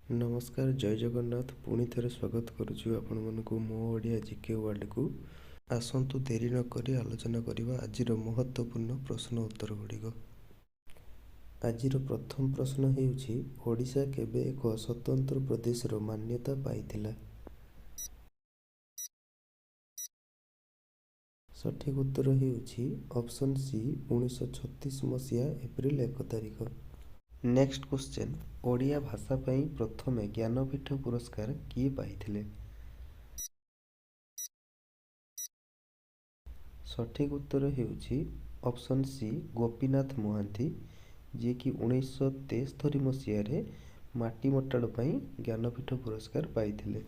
ନମସ୍କାର, ଜୟ ଜଗନ୍ନାଥ। ପୁଣି ଥରେ ସ୍ୱାଗତ କରୁଛୁ ଆପଣମାନଙ୍କୁ ମୋ ଓଡ଼ିଆ ଜିକେ ୱାର୍ଲଡ଼କୁ। ଆସନ୍ତୁ, ଡେରି ନକରି ଆଲୋଚନା କରିବା ଆଜିର ମହତ୍ତ୍ୱପୂର୍ଣ୍ଣ ପ୍ରଶ୍ନ ଉତ୍ତର ଗୁଡ଼ିକ। ଆଜିର ପ୍ରଥମ ପ୍ରଶ୍ନ ହେଉଛି, ଓଡ଼ିଶା କେବେ ଏକ ସ୍ୱତନ୍ତ୍ର ପ୍ରଦେଶର ମାନ୍ୟତା ପାଇଥିଲା? ସଠିକ୍ ଉତ୍ତର ହେଉଛି ଅପସନ୍ ସି, 1936 ମସିହା ଏପ୍ରିଲ 1 ତାରିଖ। ନେକ୍ସଟ କ୍ୱେଶ୍ଚେନ୍, ଓଡ଼ିଆ ଭାଷା ପାଇଁ ପ୍ରଥମେ ଜ୍ଞାନପୀଠ ପୁରସ୍କାର କିଏ ପାଇଥିଲେ? ସଠିକ୍ ଉତ୍ତର ହେଉଛି ଅପସନ୍ ସି, ଗୋପୀନାଥ ମହାନ୍ତି, ଯିଏକି 1973 ମସିହାରେ ମାଟି ମଟାଳ ପାଇଁ ଜ୍ଞାନପୀଠ ପୁରସ୍କାର ପାଇଥିଲେ।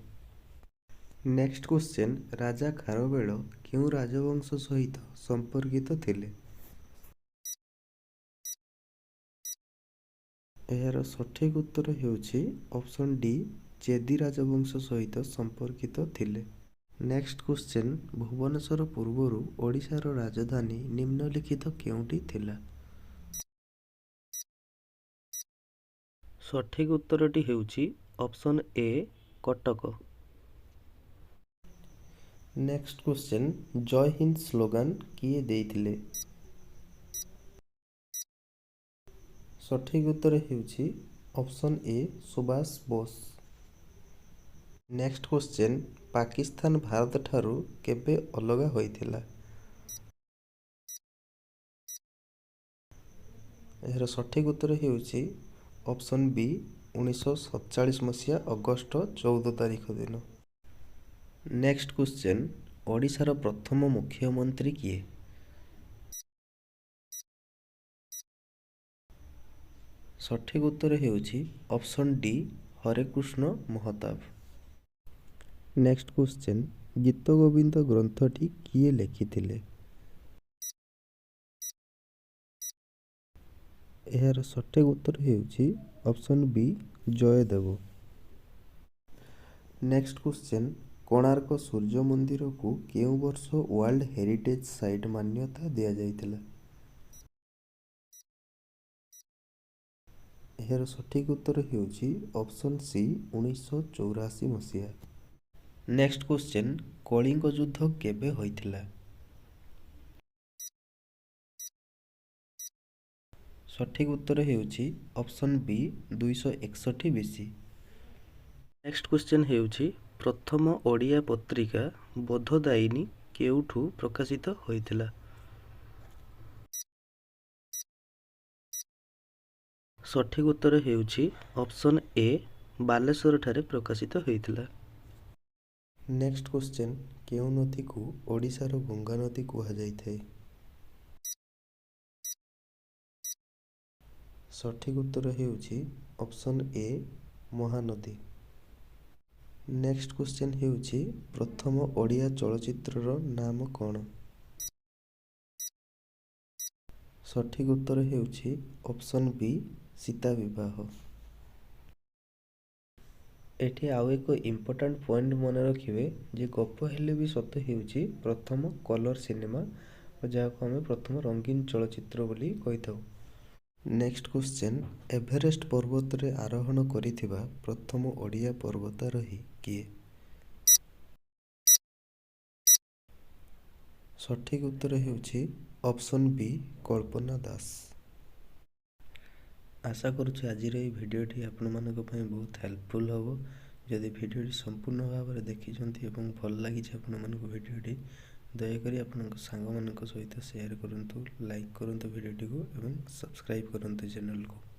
ନେକ୍ସଟ କ୍ୱେଶ୍ଚେନ୍, ରାଜା ଖାରବେଳ କେଉଁ ରାଜବଂଶ ସହିତ ସମ୍ପର୍କିତ ଥିଲେ? ଏହାର ସଠିକ୍ ଉତ୍ତର ହେଉଛି ଅପସନ୍ ଡି, ଚେଦି ରାଜବଂଶ ସହିତ ସମ୍ପର୍କିତ ଥିଲେ। ନେକ୍ସଟ କ୍ୱେଶ୍ଚେନ୍, ଭୁବନେଶ୍ୱର ପୂର୍ବରୁ ଓଡ଼ିଶାର ରାଜଧାନୀ ନିମ୍ନଲିଖିତ କେଉଁଟି ଥିଲା? ସଠିକ୍ ଉତ୍ତରଟି ହେଉଛି option A, Cuttack. Next question, Jay Hind slogan କିଏ ଦେଇଥିଲେ? ସଠିକ୍ ଉତ୍ତର ହେଉଛି option A, Subhash Bose. Next question, Pakistan ଭାରତଠାରୁ କେବେ ଅଲଗା ହୋଇଥିଲା? ଏହାର ସଠିକ୍ ଉତ୍ତର ହେଉଛି ଅପସନ୍ ବି, 1947 ମସିହା ଅଗଷ୍ଟ 14 ତାରିଖ ଦିନ। ନେକ୍ସଟ କ୍ୱେଶ୍ଚେନ୍, ଓଡ଼ିଶାର ପ୍ରଥମ ମୁଖ୍ୟମନ୍ତ୍ରୀ କିଏ? ସଠିକ୍ ଉତ୍ତର ହେଉଛି option D, Harekrushna Mahtab. Next question, Gita Govinda ଗ୍ରନ୍ଥଟି କିଏ ଲେଖିଥିଲେ? ଏହାର ସଠିକ୍ ଉତ୍ତର ହେଉଛି option B, Jaydev. Next question, Konark ସୂର୍ଯ୍ୟ ମନ୍ଦିରକୁ କେଉଁ ବର୍ଷ ୱାର୍ଲଡ ହେରିଟେଜ୍ ସାଇଟ୍ ମାନ୍ୟତା ଦିଆଯାଇଥିଲା? ଏହାର ସଠିକ୍ ଉତ୍ତର ହେଉଛି ଅପସନ୍ ସି, 1984 ମସିହା। ନେକ୍ସଟ କ୍ୱେଶ୍ଚେନ୍, କଳିଙ୍ଗ ଯୁଦ୍ଧ କେବେ ହୋଇଥିଲା? ସଠିକ୍ ଉତ୍ତର ହେଉଛି option B, 261 BC. Next question ହେଉଛି, ପ୍ରଥମ ଓଡ଼ିଆ ପତ୍ରିକା ବୋଧଦାୟିନୀ କେଉଁଠୁ ପ୍ରକାଶିତ ହୋଇଥିଲା? ସଠିକ୍ ଉତ୍ତର ହେଉଛି ଅପସନ୍ ଏ, ବାଲେଶ୍ୱରଠାରେ ପ୍ରକାଶିତ ହୋଇଥିଲା। ନେକ୍ସଟ କ୍ୱେଶ୍ଚେନ୍, କେଉଁ ନଦୀକୁ ଓଡ଼ିଶାର ଗଙ୍ଗା ନଦୀ କୁହାଯାଇଥାଏ? ସଠିକ୍ ଉତ୍ତର ହେଉଛି option A, Mahanadi. Next question ହେଉଛି, ପ୍ରଥମ ଓଡ଼ିଆ ଚଳଚ୍ଚିତ୍ରର ନାମ କ'ଣ? ସଠିକ୍ ଉତ୍ତର ହେଉଛି ଅପସନ୍ ବି, ସୀତା ବିବାହ। ଏଠି ଆଉ ଏକ ଇମ୍ପୋର୍ଟାଣ୍ଟ ପଏଣ୍ଟ ମନେ ରଖିବେ ଯେ ଗପ ହେଲେ ବି ସତ ହେଉଛି ପ୍ରଥମ କଲର୍ ସିନେମା, ଯାହାକୁ ଆମେ ପ୍ରଥମ ରଙ୍ଗୀନ ଚଳଚ୍ଚିତ୍ର ବୋଲି କହିଥାଉ। ନେକ୍ସଟ କ୍ୱେଶ୍ଚେନ୍, ଏଭରେଷ୍ଟ ପର୍ବତରେ ଆରୋହଣ କରିଥିବା ପ୍ରଥମ ଓଡ଼ିଆ ପର୍ବତାରୋହୀ କିଏ? ସଠିକ୍ ଉତ୍ତର ହେଉଛି ଅପସନ୍ ବି, କଳ୍ପନା ଦାସ। ଆଶା କରୁଛି ଆଜିର ଏହି ଭିଡ଼ିଓଟି ଆପଣମାନଙ୍କ ପାଇଁ ବହୁତ ହେଲ୍ପଫୁଲ୍ ହେବ। ଯଦି ଭିଡ଼ିଓଟି ସମ୍ପୂର୍ଣ୍ଣ ଭାବରେ ଦେଖିଛନ୍ତି ଏବଂ ଭଲ ଲାଗିଛି ଆପଣମାନଙ୍କୁ ଭିଡ଼ିଓଟି, ଦୟାକରି ଆପଣଙ୍କ ସାଙ୍ଗମାନଙ୍କ ସହିତ ସେୟାର କରନ୍ତୁ, ଲାଇକ୍ କରନ୍ତୁ ଭିଡ଼ିଓଟିକୁ ଏବଂ ସବସ୍କ୍ରାଇବ୍ କରନ୍ତୁ ଚ୍ୟାନେଲକୁ।